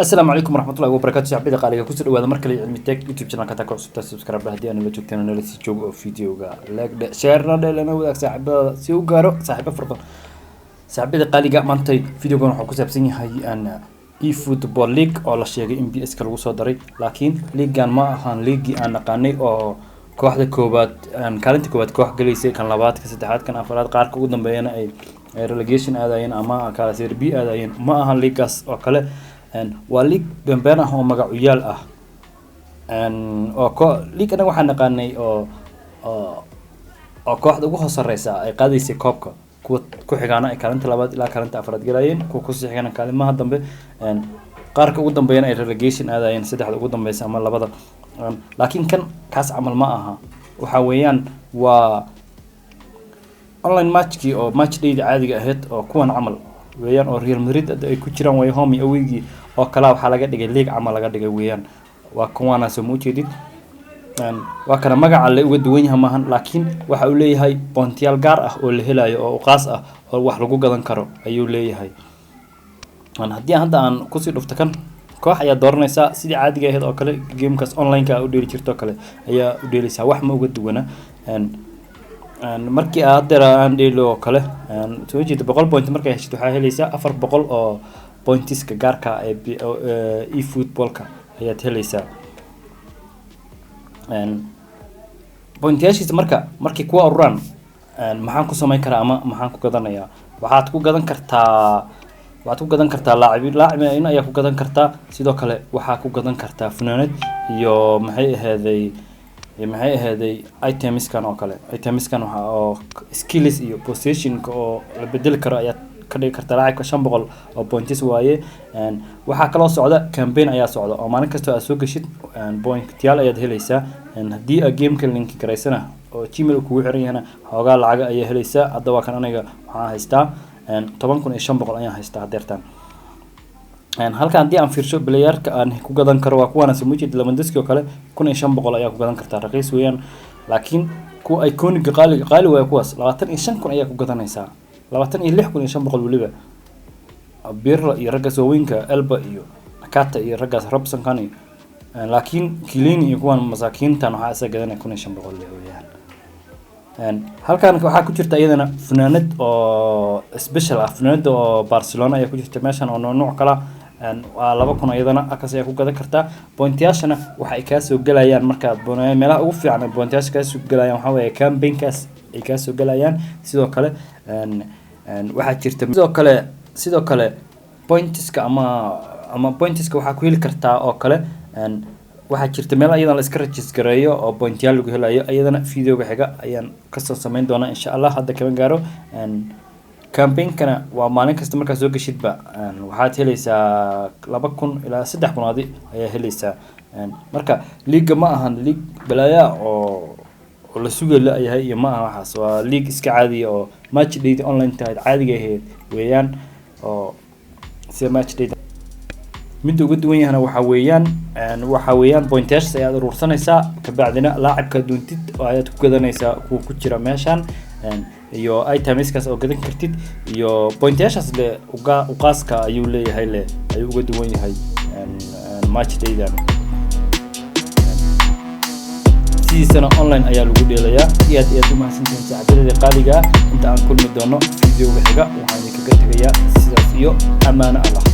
Asalaamu calaykum waraxmatullahi wabarakatu. Saaxiibada qaaliga, kusoo dhawaada mar kale Cilmi Tech YouTube channel. Ka cusubta, subscribe. Haddii aan nala joogteen, nala sii joogo oo videoga like dhe, share na dhe, lana wadaag saaxiibada si u gaaro saaxiibo fara badan. Saaxiibada qaaliga, maantay videogan wuxuu ku saabsan yahay aan eFootball League oo la sheegay in PES-ka lagu soo daray, laakiin leaguegan ma ahan leaguegii aan naqaanay oo kooxda koowaad aan kaalinta koowaad koox galaysay, kan labaad, ka saddexaad, kan afraad, qaarka ugu dambeeyana ay relegation aadayeen ama kala Serie B aadayeen. Ma ahan leaguegaas oo kale. Waa league beenbeen ah oo magacuyaal ah oo ko league anaga waxaan naqaanay oo kooxda ugu hoos sareysa ay qaadaysay koobka, kuwa ku xigaana ay kaalinta labaad ilaa kaalinta afraad galayeen, kuwa kusii xigana kaalimaha dambe, qaarka ugu dambeeyana ay relegation aadayeen, saddexda ugu dambeysa ama labada. Laakiin kan kaas camal ma aha. Waxa weeyaan waa online matchkii oo match dayda caadiga ahayd oo kuwan camal weeyaan, oo Real Madrid hadda ay ku jiraan way home iyo awaygii oo kalaa waxaa laga dhigay league camal laga dhigay weeyaan. Waa kuwaana, soo ma ujeedid? Waa kana magaca le uga duwan yahay maahan, laakiin waxa uu leeyahay pointiyaal gaar ah oo la helayo oo uqaas ah oo wax lagu gadan karo ayuu leeyahay. Haddii hadda aan kusii dhufto kan, koox ayaa dooranaysaa sidii caadiga ahayd oo kale, gamekaas online-ka u dheeli jirto oo kale ayaa u dheelaysaa, wax ma uga duwana. Markii aad haddeer aan dheelo oo kale, soo jeeda, 100 point markay heshid, waxaa helaysaa 400 oo pointiska gaarka ee eFootballka ayaad helaysaa. Pointiyaashiisa marka markay kuwa ururaan, maxaan ku samayn karaa ama maxaan ku gadanayaa? Waxaad ku gadan kartaa laacib, laacibin ayaa ku gadan kartaa. Sidoo kale waxaa ku gadan kartaa funaanad iyo maxay ahaaday itemskan oo kale. Itemskan waxa oo skills iyo positionka oo la bedeli karo ayaad ka dhigi kartaa laacibka. 500 oo points waaye. Waxaa kaloo socda campaign ayaa socda oo maalin kasta aad soo geshid pointyaal ayaad helaysaa. Haddii aad gameka link garaysana oo Gmail kugu xiran yahana, xoogaa lacaga ayaa helaysaa. Hadda waa kan, aniga waxaan haystaa 10,500 ayaan haystaa hadeertaan. Halkan haddii aan fiirsho, playerka aan ku gadan karo waa kuwaana, samujid Lewandowski oo kale 1500 ayaa ku gadan kartaa, raqiis weeyaan. Laakiin kuwa iconiga qaali qaali waaya, kuwaas 25,000 ayaa ku gadanaysaa, 26,500 weliba. Pirlo iyo raggaas waaweynka, Elba iyo Nakata iyo raggaas, Robson-kan iyo laakiin Chiellini iyo kuwan masaakiintan waxaa isa gadanaya 1500 le weeyaan. Halkan waxaa ku jirta iyadana funaanad oo special ah, funaanada oo Barcelona ayaa ku jirta meeshan oo nooc kala. Waa 2000 iyadana, halkaas ayaa ku gadan kartaa. Pointiyaashana waxa ay kaasoo gelayaan markaad meelaha ugu fiican ay pointiyaasha kaasoo gelayaan waxaa weeye campaignkaas ay kaasoo gelayaan. Sidoo kale waxaa jirta sidoo kale pointiska ama pointiska waxaa ku heli kartaa oo kale. Waxaa jirta meel ayadana la iska register gareeyo oo pointyaal lagu helayo. Iyadana videoga xiga ayaan kasoo sameyn doonaa, insha Allah. Hadda kama gaaro. Campaignkana waa maalin kasta markaad soo geshidba waxaad helaysaa 2000 ilaa 3000 adi ayaa helaysaa. Marka leaguega ma ahan league balaaya oo la sugay la-yahay iyo ma aha waxaas. Waa league iska caadiya oo match dayda online tahay caadiga ahayd weeyaan, oo sida match dayda. Midda uga duwan yahana waxa weeyaan pointayaashaas ayaad urursanaysaa, kabacdina laacibka doontid oo ayaad ku gadanaysaa kuwa ku jira meeshan iyo itemskaas oo gadan kartid iyo pointayaashaas le uga uqaaska ayuu leeyahay, le ayuu uga duwan yahay match daydan. Sidiisana online ayaa lagu dheelayaa. Aad iyo aad u mahadsantihiin, saaxiibadayda qaaliga ah. Inta aan kulmi doono videoga xiga, waxaan idinkaga tegayaa sidaas iyo amaano Allah.